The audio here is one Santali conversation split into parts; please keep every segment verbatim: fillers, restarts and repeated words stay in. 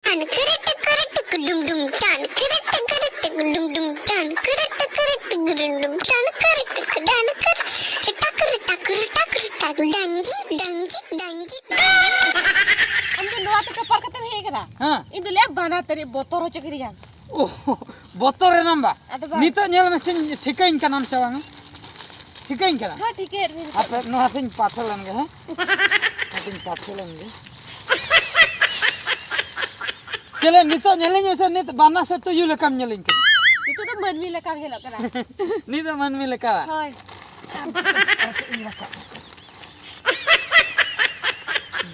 ᱴᱟᱱ ᱠᱤᱨᱤ ᱴᱤᱠᱤᱨᱤ ᱴᱤᱠᱤ ᱰᱩᱢ ᱰᱩᱢ ᱴᱟᱱ ᱠᱤᱨᱤ ᱴᱤᱠᱤᱨᱤ ᱴᱤᱠᱤ ᱰᱩᱢ ᱰᱩᱢ ᱴᱟᱱ ᱠᱤᱨᱤ ᱴᱤᱠᱤᱨᱤ ᱴᱤᱠᱤ ᱰᱩᱢ ᱰᱩᱢ ᱴᱟᱱ ᱠᱤᱨᱤ ᱴᱤᱠᱤ ᱰᱟᱱ ᱠᱤᱨᱤ ᱴᱤᱠᱤ ᱴᱟᱠ ᱴᱟᱠ ᱴᱟᱠ ᱴᱟᱠ ᱰᱟᱝᱜᱤ ᱰᱟᱝᱜᱤ ᱰᱟᱝᱜᱤ᱾ ᱟᱢ ᱫᱚ ᱱᱚᱣᱟ ᱛᱮ ᱴᱚᱯᱟᱨ ᱠᱟᱛᱮᱢ ᱦᱮᱡ ᱟᱠᱟᱱᱟ? ᱦᱮᱸ᱾ ᱤᱧ ᱫᱚ ᱞᱟᱹᱭᱟ ᱵᱟᱱᱟᱨ ᱛᱟᱹᱨᱤ ᱵᱚᱛᱚᱨ ᱦᱚᱪᱚ ᱠᱤᱫᱤᱧᱟᱢ᱾ ᱳ, ᱵᱚᱛᱚᱨ ᱮᱱᱟᱢ ᱵᱟ? ᱟᱫᱚ ᱵᱟᱝ᱾ ᱱᱤᱛᱚᱜ ᱧᱮᱞ ᱢᱮᱥᱮ, ᱴᱷᱤᱠᱟᱹᱧ ᱠᱟᱱᱟᱢ ᱥᱮ ᱵᱟᱝ? ᱴᱷᱤᱠᱟᱹᱧ ᱠᱟᱱᱟ? ᱦᱮᱸ, ᱴᱷᱤᱠᱟᱹᱭᱮᱫ ᱢᱤᱭᱟᱹᱧ᱾ ᱦᱟᱯᱮ, ᱱᱚᱣᱟ ᱛᱤᱧ ᱯᱟᱴᱷᱮ ᱞᱮᱱ ᱜᱮ, ᱦᱮᱸ? ᱱᱚᱣᱟ ᱛᱤᱧ ᱯᱟᱴᱷᱮ ᱞᱮᱱ ᱜᱮ᱾ ᱪᱮᱞᱮ, ᱱᱤᱛᱚᱜ ᱧᱮᱞᱤᱧ ᱢᱮᱥᱮ, ᱱᱤᱛ ᱵᱟᱱᱟ ᱥᱮ ᱛᱩᱭᱩ ᱞᱮᱠᱟᱢ ᱧᱮᱞᱤᱧ ᱠᱟᱱᱟ᱾ ᱱᱤᱛᱚᱜ ᱫᱚ ᱢᱟᱹᱱᱢᱤ ᱞᱮᱠᱟᱢ ᱧᱮᱞᱚᱜ ᱠᱟᱱᱟ᱾ ᱱᱤᱛ ᱫᱚ ᱢᱟᱹᱱᱢᱤ ᱞᱮᱠᱟ᱾ ᱦᱳᱭ᱾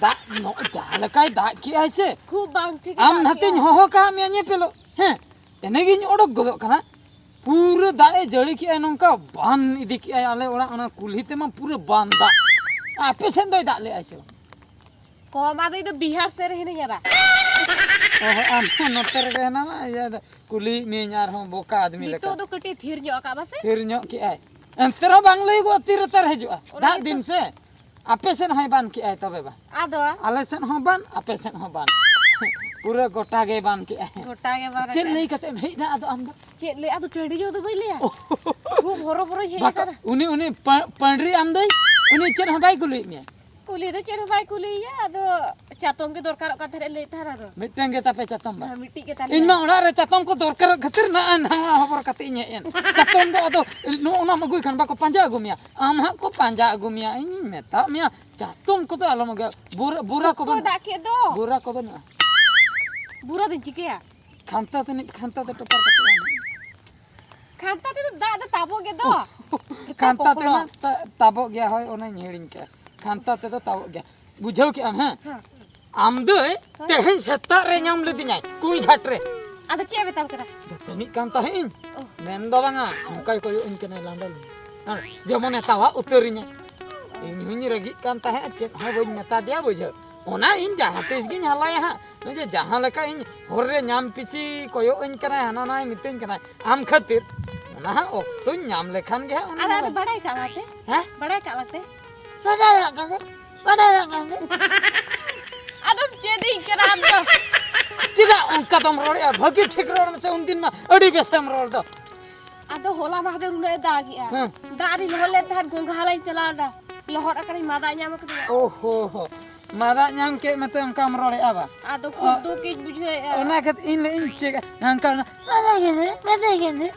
ᱫᱟᱜ ᱱᱚ-, ᱡᱟᱦᱟᱸ ᱞᱮᱠᱟᱭ ᱫᱟᱜ ᱠᱮᱜᱼᱟᱭ ᱥᱮ, ᱠᱷᱩᱵ ᱵᱟᱝ ᱴᱷᱤᱠ ᱟᱢ ᱫᱟᱜ ᱱᱟᱛᱮᱧ ᱠᱮᱜᱼᱟᱭ᱾ ᱦᱚᱦᱚ ᱠᱟᱜ ᱢᱮᱭᱟ ᱧᱮᱯᱮᱞᱚᱜ, ᱦᱮᱸ, ᱮᱱᱮᱜᱤᱧ ᱚᱰᱚᱠ ᱜᱚᱫᱚᱜ ᱠᱟᱱᱟ᱾ ᱯᱩᱨᱟᱹ ᱫᱟᱜ ᱮ ᱡᱟᱹᱲᱤ ᱠᱮᱜᱼᱟᱭ, ᱱᱚᱝᱠᱟ ᱵᱟᱱ ᱤᱫᱤ ᱠᱮᱜᱼᱟᱭ ᱟᱞᱮ ᱚᱲᱟᱜ ᱚᱱᱟ ᱠᱩᱞᱦᱤ ᱛᱮᱢᱟ ᱯᱩᱨᱟᱹ ᱵᱟᱱ ᱫᱟᱜ᱾ ᱟᱯᱮ ᱥᱮᱫ ᱫᱚᱭ ᱫᱟᱜ ᱞᱮᱜᱼᱟᱭ ᱥᱮ ᱵᱟᱝ? ᱠᱚᱢ, ᱟᱫᱚ ᱤᱧ ᱫᱚ ᱵᱤᱦᱟᱨ ᱥᱮᱫ ᱨᱮ ᱦᱤᱱᱟᱹᱧᱟ ᱵᱟ᱾ ᱚ, ᱟᱢ ᱦᱚᱸ ᱱᱚᱛᱮ ᱨᱮᱜᱮ ᱦᱮᱱᱟᱢᱟ, ᱤᱭᱟᱹ ᱫᱚ ᱠᱩᱞᱤᱭᱮᱫ ᱢᱤᱭᱟᱹᱧ ᱟᱨᱦᱚᱸ ᱵᱚᱠᱟ ᱟᱫᱢᱤ ᱞᱮᱠᱟ᱾ ᱱᱤᱛᱚᱜ ᱫᱚ ᱠᱟᱹᱴᱤᱡ ᱛᱷᱤᱨ ᱧᱚᱜ ᱟᱠᱟᱫ ᱵᱟ ᱥᱮ? ᱛᱷᱤᱨ ᱧᱚᱜ ᱠᱮᱜᱼᱟᱭ᱾ ᱮᱱᱛᱮ ᱨᱮᱦᱚᱸ ᱵᱟᱝ ᱞᱟᱹᱭᱚᱜᱚᱜᱼᱟ ᱛᱤᱨᱮ ᱛᱟᱨ ᱦᱤᱡᱩᱜᱼᱟ᱾ ᱚᱱᱟ ᱫᱟᱜ ᱜᱮᱛᱚ᱾ ᱫᱤᱱ ᱥᱮ᱾ ᱟᱯᱮ ᱥᱮᱫ ᱦᱚᱸᱭ ᱵᱟᱱ ᱠᱮᱜᱼᱟᱭ ᱛᱚᱵᱮ ᱵᱟ? ᱟᱫᱚ? ᱟᱞᱮ ᱥᱮᱫ ᱦᱚᱸ ᱵᱟᱱ, ᱟᱯᱮ ᱥᱮᱫ ᱦᱚᱸ ᱵᱟᱱ᱾ ᱯᱩᱨᱟᱹ ᱜᱚᱴᱟ ᱜᱮᱭ ᱵᱟᱱ ᱠᱮᱜᱼᱟᱭ᱾ ᱜᱚᱴᱟ ᱜᱮ ᱵᱟᱱ ᱪᱮᱫ ᱟᱠᱟᱫ᱾ ᱞᱟᱹᱭ ᱠᱟᱛᱮ ᱮᱢ ᱦᱮᱡ ᱮᱱᱟ ᱟᱫᱚ ᱟᱢ ᱫᱚ? ᱪᱮᱫ ᱞᱟᱹᱭ? ᱟᱫᱚ ᱴᱟᱺᱰᱤ ᱡᱚᱜ ᱫᱚ ᱵᱟᱹᱧ ᱞᱟᱹᱭᱟ᱾ ᱠᱷᱩᱵ ᱦᱚᱨᱚ ᱵᱚᱨᱚᱧ ᱦᱮᱡ ᱵᱟᱠᱚ, ᱟᱠᱟᱱᱟ᱾ ᱩᱱᱤ, ᱩᱱᱤ ᱯᱟ-, ᱯᱟᱺᱰᱨᱤ ᱟᱢ ᱫᱚᱭ, ᱩᱱᱤ ᱪᱮᱫ ᱦᱚᱸ ᱵᱟᱭ ᱠᱩᱞᱤᱭᱮᱫ ᱢᱮᱭᱟ? ᱠᱩᱞᱤ ᱫᱚ ᱪᱮᱫ ᱦᱚᱸ ᱵᱟᱭ ᱠᱩᱞᱤᱭᱮᱭᱟ, ᱟᱫᱚ ᱪᱟᱛᱚᱢ ᱜᱮ ᱫᱚᱨᱠᱟᱨᱚᱜ ᱠᱟᱱ ᱛᱟᱦᱮᱸᱫ ᱞᱟᱹᱭᱮᱫ ᱛᱟᱦᱮᱸᱫ ᱟᱫᱚ᱾ ᱢᱤᱫᱴᱟᱝ ᱜᱮ ᱛᱟᱯᱮ ᱪᱟᱛᱚᱢ ᱵᱟ? ᱦᱮᱸ, ᱢᱤᱫᱴᱤᱡ ᱜᱮ ᱛᱟᱞᱮᱭᱟ᱾ ᱤᱧ ᱢᱟ ᱚᱲᱟᱜ ᱨᱮ ᱪᱟᱛᱚᱢ ᱠᱚ ᱫᱚᱨᱠᱟᱨᱚᱜ ᱠᱷᱟᱹᱛᱤᱨ ᱱᱚᱜᱼᱚᱭ ᱱᱟᱣᱟ ᱦᱚᱵᱚᱨ ᱠᱟᱛᱮ ᱤᱧ ᱦᱮᱡ ᱮᱱ᱾ ᱪᱟᱛᱚᱢ ᱫᱚ ᱟᱫᱚ ᱱᱚᱜᱼᱚ ᱱᱟᱢ ᱟᱹᱜᱩᱭ ᱠᱷᱟᱱ ᱵᱟᱠᱚ ᱯᱟᱸᱡᱟ ᱟᱹᱜᱩ ᱢᱮᱭᱟ᱾ ᱟᱢ ᱦᱟᱸᱜ ᱠᱚ ᱯᱟᱸᱡᱟ ᱟᱹᱜᱩ ᱢᱮᱭᱟ, ᱤᱧᱤᱧ ᱢᱮᱛᱟᱜ ᱢᱮᱭᱟ, ᱪᱟᱛᱚᱢ ᱠᱚᱫᱚ ᱟᱞᱚᱢ ᱟᱹᱜᱩᱭᱟ᱾ ᱵᱳᱨᱟ, ᱵᱳᱨᱟ ᱠᱚ ᱥᱚᱠᱛᱚᱭ ᱵᱟᱹᱱᱩᱜᱼᱟ? ᱫᱟᱜ ᱠᱮᱫ ᱫᱚ᱾ ᱵᱳᱨᱟ ᱠᱚ ᱵᱟᱹᱱᱩᱜᱼᱟ? ᱵᱳᱨᱟ ᱫᱚᱧ ᱪᱤᱠᱟᱹᱭᱟ? ᱠᱷᱟᱱᱛᱟ ᱛᱮ ᱱᱤᱡ, ᱠᱷᱟᱱᱛᱟ ᱛᱮ ᱴᱚᱯᱟᱨ ᱠᱟᱛᱮ ᱟᱢ᱾ ᱠᱷᱟᱱᱛᱟ ᱛᱮᱫᱚ ᱫᱟᱜ ᱫᱚ ᱛᱟᱵᱚᱜ ᱜᱮ ᱫᱚ᱾ ᱠᱷᱟᱱᱛᱟ ᱛᱮᱢᱟ ᱠᱚᱠᱞᱚ᱾ ᱛᱟ-, ᱛᱟᱵᱚᱜ ᱜᱮᱭᱟ, ᱦᱳᱭ, ᱚᱱᱟᱧ ᱦᱤᱲᱤᱧ ᱠᱮᱜᱼᱟ᱾ ᱠᱷᱟᱱᱛᱟ ᱛᱮᱫᱚ ᱛᱟᱵᱚᱜ ᱜᱮᱭᱟ᱾ ᱵᱩᱡᱷᱟᱹᱣ ᱠᱮᱜᱼᱟᱢ, ᱦᱮᱸ? ᱦᱮᱸ᱾ ᱟᱢ ᱫᱟᱹᱭ, ᱦᱮᱸ᱾ ᱛᱮᱦᱮᱧ ᱥᱮᱛᱟᱜ ᱨᱮ ᱧᱟᱢ ᱞᱤᱫᱤᱧᱟᱭ ᱠᱩᱧ ᱜᱷᱟᱴ ᱨᱮ᱾ ᱟᱫᱚ ᱪᱮᱫ ᱮ ᱢᱮᱛᱟᱢ ᱠᱟᱱᱟ? ᱫᱟᱹᱛᱟᱹᱱᱤᱜ ᱠᱟᱱ ᱛᱟᱦᱮᱸᱫ ᱤᱧ᱾ ᱚ᱾ ᱢᱮᱱ ᱫᱚ ᱵᱟᱝᱟ, ᱚᱱᱠᱟᱭ ᱠᱚᱭᱚᱜ ᱟᱹᱧ ᱠᱟᱱᱟᱭ ᱞᱟᱸᱫᱟ ᱞᱤᱧ᱾ ᱦᱮᱸ, ᱡᱮᱢᱚᱱᱮ ᱛᱟᱣᱟᱜ ᱩᱛᱟᱹᱨᱤᱧᱟ᱾ ᱤᱧ ᱦᱚᱸᱧ ᱨᱟᱹᱜᱤᱜ ᱠᱟᱱ ᱛᱟᱦᱮᱸᱫ, ᱪᱮᱫ ᱦᱚᱸ ᱵᱟᱹᱧ ᱢᱮᱛᱟ ᱫᱮᱭᱟ, ᱵᱩᱡᱷᱟᱹᱣ᱾ ᱚᱱᱟ ᱤᱧ ᱡᱟᱦᱟᱸ ᱛᱤᱥ ᱜᱤᱧ ᱦᱟᱞᱟᱭᱟ ᱦᱟᱸᱜ᱾ ᱱᱩᱭ ᱡᱮ ᱡᱟᱦᱟᱸ ᱞᱮᱠᱟ ᱤᱧ ᱦᱚᱨ ᱨᱮ ᱧᱟᱢ ᱯᱤᱪᱷᱤ ᱠᱚᱭᱚᱜ ᱟᱹᱧ ᱠᱟᱱᱟᱭ, ᱦᱟᱱᱟ ᱱᱟᱣᱟᱭ ᱢᱤᱛᱟᱹᱧ ᱠᱟᱱᱟᱭ, ᱟᱢ ᱠᱷᱟᱹᱛᱤᱨ᱾ ᱚᱱᱟ ᱦᱟᱸᱜ ᱚᱠᱛᱚᱧ ᱧᱟᱢ ᱞᱮᱠᱷᱟᱱ ᱜᱮ ᱦᱟᱸᱜ ᱚᱱᱟ ᱟᱨ ᱟᱫᱚ ᱦᱟᱸᱜ᱾ ᱵᱟᱲᱟᱭ ᱠᱟᱜ ᱞᱟᱝ ᱛᱮ? ᱦᱮᱸ? ᱵᱟᱲᱟᱭ ᱠᱟᱜ ᱞᱟᱝ ᱛᱮ? ᱵᱟᱲᱟᱭ ᱠᱟᱜ ᱞᱟᱝ ᱛᱮ? ᱵᱟᱲᱟᱭ ᱠᱟᱜ ᱞᱟᱝ ᱛᱮ? ᱟᱫᱚᱢ ᱪᱮᱫᱤᱧ ᱠᱟᱱᱟ ᱟᱢ ᱫᱚ᱾ ᱚᱱᱠᱟ ᱫᱚᱢ ᱨᱚᱲᱮᱜᱼᱟ, ᱵᱷᱟᱹᱜᱤ ᱴᱷᱤᱠ ᱨᱚᱲ ᱢᱮᱥᱮ, ᱩᱱᱫᱤᱱ ᱢᱟ ᱟᱹᱰᱤ ᱵᱮᱥᱮᱢ ᱨᱚᱲ ᱫᱚ᱾ ᱟᱫᱚ ᱦᱚᱞᱟ ᱢᱟᱦᱫᱮᱨ ᱩᱱᱟᱹᱜ ᱮ ᱫᱟᱜᱮᱜᱼᱟ᱾ ᱦᱮᱸ᱾ ᱫᱟᱜ ᱨᱤᱧ ᱞᱚᱦᱚᱫ ᱞᱮᱱ ᱛᱟᱦᱮᱸᱫ, ᱜᱚᱝᱜᱷᱟ ᱦᱟᱞᱟᱧ ᱪᱟᱞᱟᱣ ᱮᱱᱟ᱾ ᱞᱚᱦᱚᱫ ᱟᱠᱟᱱᱟᱧ, ᱢᱟᱫᱟ ᱧᱟᱢ ᱟᱠᱟᱫᱤᱧᱟ᱾ ᱳᱦᱳ ᱦᱳ᱾ ᱢᱟᱫᱟ ᱧᱟᱢ ᱠᱮᱫ ᱢᱮᱛᱮ ᱚᱱᱠᱟᱢ ᱨᱚᱲᱮᱜᱼᱟ ᱵᱟ? ᱟᱫᱚ ᱠᱷᱩᱵ ᱚ, ᱫᱩᱠ ᱤᱧ ᱵᱩᱡᱷᱟᱹᱣᱮᱫᱼᱟ᱾ ᱚᱱᱟ ᱠᱷᱟᱹᱛᱤᱨ ᱤᱧ ᱞᱟᱹᱭ ᱤᱧ ᱪᱮᱫ ᱚᱱᱠᱟ ᱚᱱᱟ, ᱢᱟᱫᱟ ᱜᱮ ᱢᱮ, ᱢᱟᱫᱟ ᱜᱮ ᱢᱮ᱾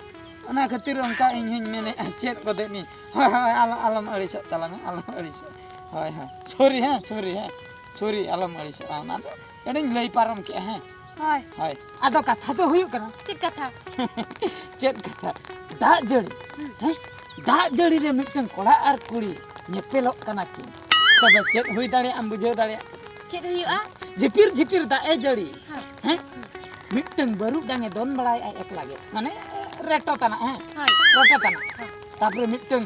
ᱚᱱᱟ ᱠᱷᱟᱹᱛᱤᱨ ᱚᱱᱠᱟ ᱤᱧ ᱦᱚᱧ ᱢᱮᱱᱮᱫᱼᱟ, ᱪᱮᱫ ᱠᱚᱫᱮ ᱱᱤᱧ᱾ ᱦᱳᱭ, ᱦᱳᱭ, ᱟᱞᱚ, ᱟᱞᱚᱢ ᱟᱹᱲᱤᱥᱚᱜ ᱛᱟᱞᱟᱝᱟ, ᱟᱞᱚᱢ ᱟᱹᱲᱤᱥᱚᱜ᱾ ᱦᱳᱭ, ᱦᱳᱭ᱾ ᱥᱚᱨᱤ, ᱦᱮᱸ, ᱥᱚᱨᱤ, ᱦᱮᱸ᱾ ᱥᱚᱨᱤ, ᱟᱞᱚᱢ ᱟᱹᱲᱤᱥᱚᱜᱼᱟ᱾ ᱚᱱᱟ ᱫᱚ ᱠᱟᱹᱴᱤᱡ ᱞᱟᱹᱭ ᱯᱟᱨᱚᱢ ᱠᱮᱜᱼᱟ, ᱦᱮᱸ᱾ ᱦᱳᱭ᱾ ᱦᱳᱭ᱾ ᱟᱫᱚ ᱠᱟᱛᱷᱟ ᱫᱚ ᱦᱩᱭᱩᱜ ᱠᱟᱱᱟ᱾ ᱪᱮᱫ ᱠᱟᱛᱷᱟ? ᱪᱮᱫ ᱠᱟᱛᱷᱟ? ᱫᱟᱜ ᱡᱟᱹᱲᱤ᱾ ᱦᱩᱸ᱾ ᱦᱮᱸ? ᱫᱟᱜ ᱡᱟᱹᱲᱤ ᱨᱮ ᱢᱤᱫᱴᱟᱝ ᱠᱚᱲᱟ ᱟᱨ ᱠᱩᱲᱤ ᱧᱮᱯᱮᱞᱚᱜ ᱠᱟᱱᱟ ᱠᱤᱱ᱾ ᱛᱚᱵᱮ ᱪᱮᱫ ᱦᱩᱭ ᱫᱟᱲᱮᱭᱟᱜᱼᱟ, ᱟᱢ ᱵᱩᱡᱷᱟᱹᱣ ᱫᱟᱲᱮᱭᱟᱜᱼᱟ? ᱪᱮᱫ ᱦᱩᱭᱩᱜᱼᱟ? ᱡᱷᱤᱯᱤᱨ ᱡᱷᱤᱯᱤᱨ ᱫᱟᱜ ᱮ ᱡᱟᱹᱲᱤ᱾ ᱦᱮᱸ᱾ ᱦᱮᱸ? ᱢᱤᱫᱴᱟᱝ ᱵᱟᱹᱨᱩᱰᱟᱝ ᱮ ᱫᱚᱱ ᱵᱟᱲᱟᱭᱮᱫᱼᱟ ᱮᱠᱞᱟ ᱜᱮ᱾ ᱢᱟᱱᱮ, ᱨᱮᱴᱚ ᱛᱟᱱᱟᱜ, ᱦᱮᱸ? ᱦᱳᱭ᱾ ᱨᱚᱴᱮ ᱛᱟᱱᱟᱜ᱾ ᱦᱳᱭ᱾ ᱛᱟᱯᱚᱨᱮ ᱢᱤᱫᱴᱟᱝ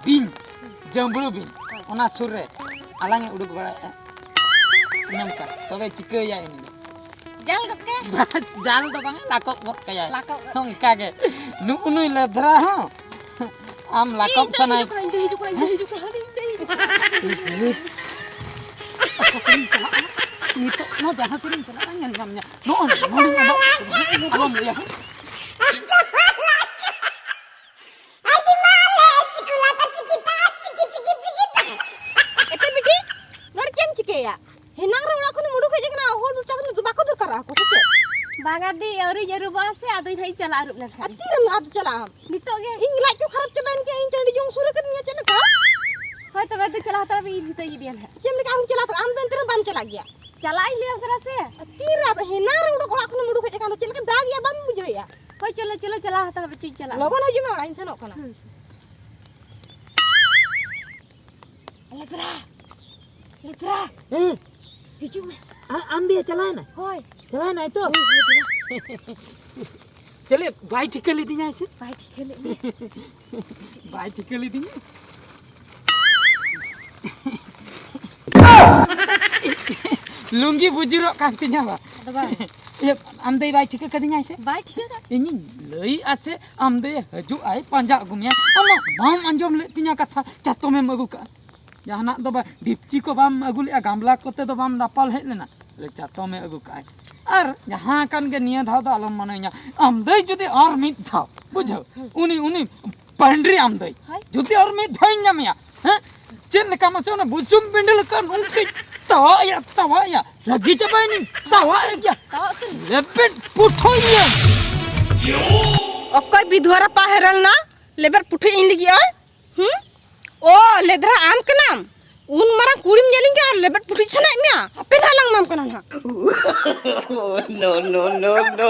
ᱵᱤᱧ, ᱦᱩᱸ᱾ ᱡᱟᱹᱢᱵᱽᱲᱩ ᱵᱤᱧ, ᱦᱳᱭ᱾ ᱚᱱᱟ ᱥᱩᱨ ᱨᱮ ᱟᱞᱟᱝ ᱮ ᱩᱰᱩᱠ ᱵᱟᱲᱟᱭᱮᱫᱼᱟ᱾ ᱱᱚᱝᱠᱟ᱾ ᱛᱚᱵᱮ ᱪᱤᱠᱟᱹᱭᱟ ᱩᱱᱤ ᱫᱚ? ᱡᱟᱞ ᱜᱚᱫ ᱠᱟᱭᱟ᱾ ᱵᱟᱥ, ᱡᱟᱞ ᱫᱚ ᱵᱟᱝᱟ, ᱞᱟᱠᱚᱵ ᱜᱚᱫ ᱠᱟᱭᱟᱭ᱾ ᱞᱟᱠᱚᱵ ᱜᱚᱫ᱾ ᱚᱱᱠᱟ ᱜᱮ᱾ ᱱᱩᱜᱼᱩ ᱱᱩᱭ ᱞᱮᱫᱷᱨᱟ ᱦᱚᱸ ᱟᱢ ᱞᱟᱠᱚᱵ ᱤᱧ ᱫᱚ ᱥᱟᱱᱟᱭ᱾ ᱦᱤᱡᱩᱜ ᱠᱟᱱᱟ, ᱤᱧ ᱫᱚ ᱦᱤᱡᱩᱜ ᱠᱟᱱᱟ, ᱤᱧ ᱫᱚ ᱦᱤᱡᱩᱜ ᱠᱟᱱᱟ, ᱤᱧ ᱫᱚ ᱦᱤᱡᱩᱜ ᱠᱟᱱᱟ, ᱤᱧ ᱫᱚ ᱦᱤᱡᱩᱜ ᱠᱟᱱᱟ᱾ ᱚᱠᱟ ᱥᱮᱫ ᱤᱧ ᱪᱟᱞᱟᱜᱼᱟ? ᱱᱤᱛᱚᱜ ᱱᱚᱣᱟ ᱡᱟᱦᱟᱸ ᱥᱮᱫ ᱤᱧ ᱪᱟᱞᱟᱜᱼᱟ, ᱧᱮᱞ ᱧᱟᱢ ᱧᱟᱢ᱾ ᱱᱚᱜᱼᱚᱭ ᱱᱚᱰᱮᱧ ᱚᱰᱚᱠ ᱠᱟᱱᱟ᱾ ᱟᱞᱚᱢ ᱞᱟᱹᱭᱟ᱾ ᱮᱛᱮ ᱵᱤᱴᱤ, ᱱᱚᱰᱮ ᱪᱮᱫ ᱮᱢ ᱪᱤᱠᱟᱹᱭᱟ? ᱦᱮᱱᱟᱝ ᱨᱮ ᱚᱲᱟᱜ ᱠᱷᱚᱱᱮᱢ ᱩᱰᱩᱠ ᱦᱮᱡ ᱟᱠᱟᱱᱟ, ᱦᱚᱲ ᱫᱚ ᱪᱟᱠᱨᱤ ᱫᱚ ᱵᱟᱠᱚ ᱫᱚᱨᱠᱟᱨᱟ ᱟᱠᱚ ᱥᱮ ᱪᱮᱫ? ᱵᱟᱝᱟ ᱫᱤ, ᱟᱹᱣᱨᱤᱧ ᱟᱹᱨᱩᱵᱚᱜᱼᱟ ᱥᱮ, ᱟᱫᱚᱧ ᱦᱟᱸᱜ ᱤᱧ ᱪᱟᱞᱟᱜ ᱟᱹᱨᱩᱵ ᱞᱮᱱᱠᱷᱟᱱ᱾ ᱟᱨ ᱛᱤᱨᱮᱢ ᱟᱫᱚ ᱪᱟᱞᱟᱜ ᱟᱢ? ᱱᱤᱛᱚᱜ ᱜᱮ᱾ ᱤᱧ ᱞᱟᱡ ᱠᱚ ᱠᱷᱟᱨᱟᱯ ᱪᱟᱵᱟᱭᱮᱱ ᱛᱤᱧᱟ, ᱤᱧ ᱴᱟᱺᱰᱤ ᱡᱚᱝ ᱥᱩᱨ ᱟᱠᱟᱫᱤᱧᱟ ᱪᱮᱫ ᱞᱮᱠᱟ? ᱦᱳᱭ, ᱛᱚᱵᱮ ᱫᱚ ᱪᱟᱞᱟᱣ ᱦᱟᱛᱟᱲᱚᱜ ᱢᱮ, ᱤᱧ ᱱᱤᱛᱚᱜ ᱤᱧ ᱤᱫᱤᱭᱟ ᱱᱟᱦᱟᱜ᱾ ᱪᱮᱫ ᱞᱮᱠᱟ ᱟᱢ ᱪᱟᱞᱟᱣ ᱦᱟᱛᱟᱲᱚᱜᱼᱟ? ᱟᱢ ᱫᱚ ᱮᱱᱛᱮ ᱨᱮᱦᱚᱸ ᱵᱟᱢ ᱪᱟᱞᱟᱜ ᱜᱮᱭᱟ᱾ ᱪᱟᱞᱟᱜ ᱤᱧ ᱞᱟᱹᱭᱟᱢ ᱠᱟᱱᱟ ᱥᱮ᱾ ᱛᱤᱨᱮ ᱟᱫᱚ? ᱦᱮᱱᱟᱝ ᱨᱮ ᱩᱰᱩᱠ, ᱚᱲᱟᱜ ᱠᱷᱚᱱᱮᱢ ᱩᱰᱩᱠ ᱦᱮᱡ ᱟᱠᱟᱱ ᱫᱚ ᱪᱮᱫ ᱞᱮᱠᱟ ᱫᱟᱜ ᱜᱮᱭᱟ, ᱵᱟᱢ ᱵᱩᱡᱷᱟᱹᱣᱮᱫᱼᱟ? ᱦᱳᱭ, ᱪᱚᱞᱚ, ᱪᱚᱞᱚ, ᱪᱟᱞᱟᱣ ᱦᱟᱛᱟᱲ ᱵᱚ, ᱪᱚᱧ ᱪᱟᱞᱟᱜᱼᱟ᱾ ᱞᱚᱜᱚᱱ ᱦᱤᱡᱩᱜ ᱢᱮ, ᱚᱲᱟᱜ ᱤᱧ ᱥᱮᱱᱚᱜ ᱠᱟᱱᱟ᱾ ᱦᱩᱸ᱾ ᱞᱮᱛᱨᱟ, ᱞᱮᱛᱨᱟ, ᱦᱮᱸ᱾ ᱦᱤᱡᱩᱜ ᱢᱮ᱾ ᱟ-, ᱟᱢ ᱫᱤᱭᱮ ᱪᱟᱞᱟᱣᱮᱱᱟ? ᱦᱳᱭ᱾ ᱪᱟᱞᱟᱣᱮᱱᱟᱭ ᱛᱚ? ᱦᱳᱭ, ᱦᱳᱭ, ᱫᱮᱞᱟ᱾ ᱪᱮᱞᱮ ᱵᱟᱭ ᱴᱷᱤᱠᱟᱹ ᱞᱤᱫᱤᱧᱟᱭ ᱥᱮ? ᱵᱟᱭ ᱴᱷᱤᱠᱟᱹ ᱞᱮᱫ ᱢᱮᱭᱟ᱾ ᱵᱟᱭ ᱴᱷᱤᱠᱟᱹ ᱞᱤᱫᱤᱧᱟ᱾ ᱞᱩᱝᱜᱤ ᱵᱩᱡᱩᱨᱚᱜ ᱠᱟᱱ ᱛᱤᱧᱟ ᱵᱟ᱾ ᱟᱫᱚ ᱵᱟᱝ᱾ ᱤᱭᱟᱹ, ᱟᱢ ᱫᱚᱭ ᱵᱟᱭ ᱴᱷᱤᱠᱟᱹ ᱠᱟᱫᱤᱧᱟᱭ ᱥᱮ? ᱵᱟᱭ ᱴᱷᱤᱠᱟᱹ ᱠᱟᱫ᱾ ᱤᱧᱤᱧ ᱞᱟᱹᱭᱮᱜᱼᱟ ᱥᱮ, ᱟᱢ ᱫᱚᱭ ᱦᱤᱡᱩᱜ ᱟᱭ, ᱯᱟᱸᱡᱟ ᱟᱹᱜᱩ ᱢᱮᱭᱟ᱾ ᱟᱢ ᱢᱟ ᱵᱟᱢ ᱟᱸᱡᱚᱢ ᱞᱮᱫ ᱛᱤᱧᱟ ᱠᱟᱛᱷᱟ, ᱪᱟᱛᱚᱢᱮᱢ ᱟᱹᱜᱩ ᱠᱟᱜᱼᱟ᱾ ᱡᱟᱦᱟᱱᱟᱜ ᱫᱚ ᱵᱟ, ᱰᱤᱯᱪᱤ ᱠᱚ ᱵᱟᱢ ᱟᱹᱜᱩ ᱞᱮᱜᱼᱟ, ᱜᱟᱢᱞᱟ ᱠᱚᱛᱮ ᱫᱚ ᱵᱟᱢ ᱫᱟᱯᱟᱞ ᱦᱮᱡ ᱞᱮᱱᱟ? ᱞᱮ, ᱪᱟᱛᱚᱢᱮ ᱟᱹᱜᱩ ᱠᱟᱜᱼᱟᱭ᱾ ᱟᱨ ᱡᱟᱦᱟᱸ ᱠᱟᱱ ᱜᱮ, ᱱᱤᱭᱟᱹ ᱫᱷᱟᱣ ᱫᱚ ᱟᱞᱚᱢ ᱢᱟᱱᱟᱧᱟ᱾ ᱟᱢᱫᱟᱹᱭ ᱡᱩᱫᱤ ᱟᱨ ᱢᱤᱫ ᱫᱷᱟᱣ, ᱵᱩᱡᱷᱟᱹᱣ, ᱩᱱᱤ, ᱩᱱᱤ ᱯᱟᱱᱰᱨᱤ ᱟᱢᱫᱟᱹᱭ ᱦᱳᱭ᱾ ᱡᱩᱫᱤ ᱟᱨ ᱢᱤᱫ ᱫᱷᱟᱣᱤᱧ ᱧᱟᱢᱮᱭᱟ, ᱦᱮᱸ, ᱪᱮᱫ ᱞᱮᱠᱟ ᱢᱟᱥᱮ ᱚᱱᱟ ᱵᱩᱥᱩᱵ ᱵᱤᱸᱰᱟᱹ ᱞᱮᱠᱟ ᱱᱚᱝᱠᱟᱧ ᱛᱟᱣᱟᱜ ᱮᱭᱟ, ᱛᱟᱣᱟᱜ ᱮᱭᱟ, ᱨᱟᱹᱜᱤ ᱪᱟᱵᱟᱭᱮᱱᱟᱹᱧ, ᱛᱟᱣᱟᱜ ᱮ ᱜᱮᱭᱟ, ᱛᱟᱣᱟᱜ ᱠᱟᱹᱱᱟᱹᱧ᱾ ᱞᱮᱵᱮᱫ ᱯᱩᱴᱷᱩᱭᱮᱭᱟ᱾ ᱚᱠᱚᱭ ᱵᱤᱫᱷᱣᱟ ᱨᱟᱯᱟ ᱦᱮᱨᱮᱞ ᱱᱟ? ᱞᱮᱵᱮᱫ ᱯᱩᱴᱷᱩᱡ ᱤᱧ ᱞᱟᱹᱜᱤᱫ ᱚᱭ? ᱦᱩᱸ? ᱚ, ᱞᱮᱫᱷᱨᱟ ᱟᱢ ᱠᱟᱱᱟᱢ? ᱩᱱ ᱢᱟᱨᱟᱝ ᱠᱩᱲᱤᱢ ᱧᱮᱞᱤᱧ ᱠᱟᱱᱟ ᱟᱨ ᱞᱮᱵᱮᱫ ᱯᱩᱴᱷᱩᱡ ᱥᱟᱱᱟᱭᱮᱫ ᱢᱮᱭᱟ? ᱦᱟᱯᱮ ᱱᱟᱦᱟᱜ ᱞᱟᱝ ᱮᱢᱟᱢ ᱠᱟᱱᱟ ᱱᱟᱦᱟᱜ᱾ No, no, no, no.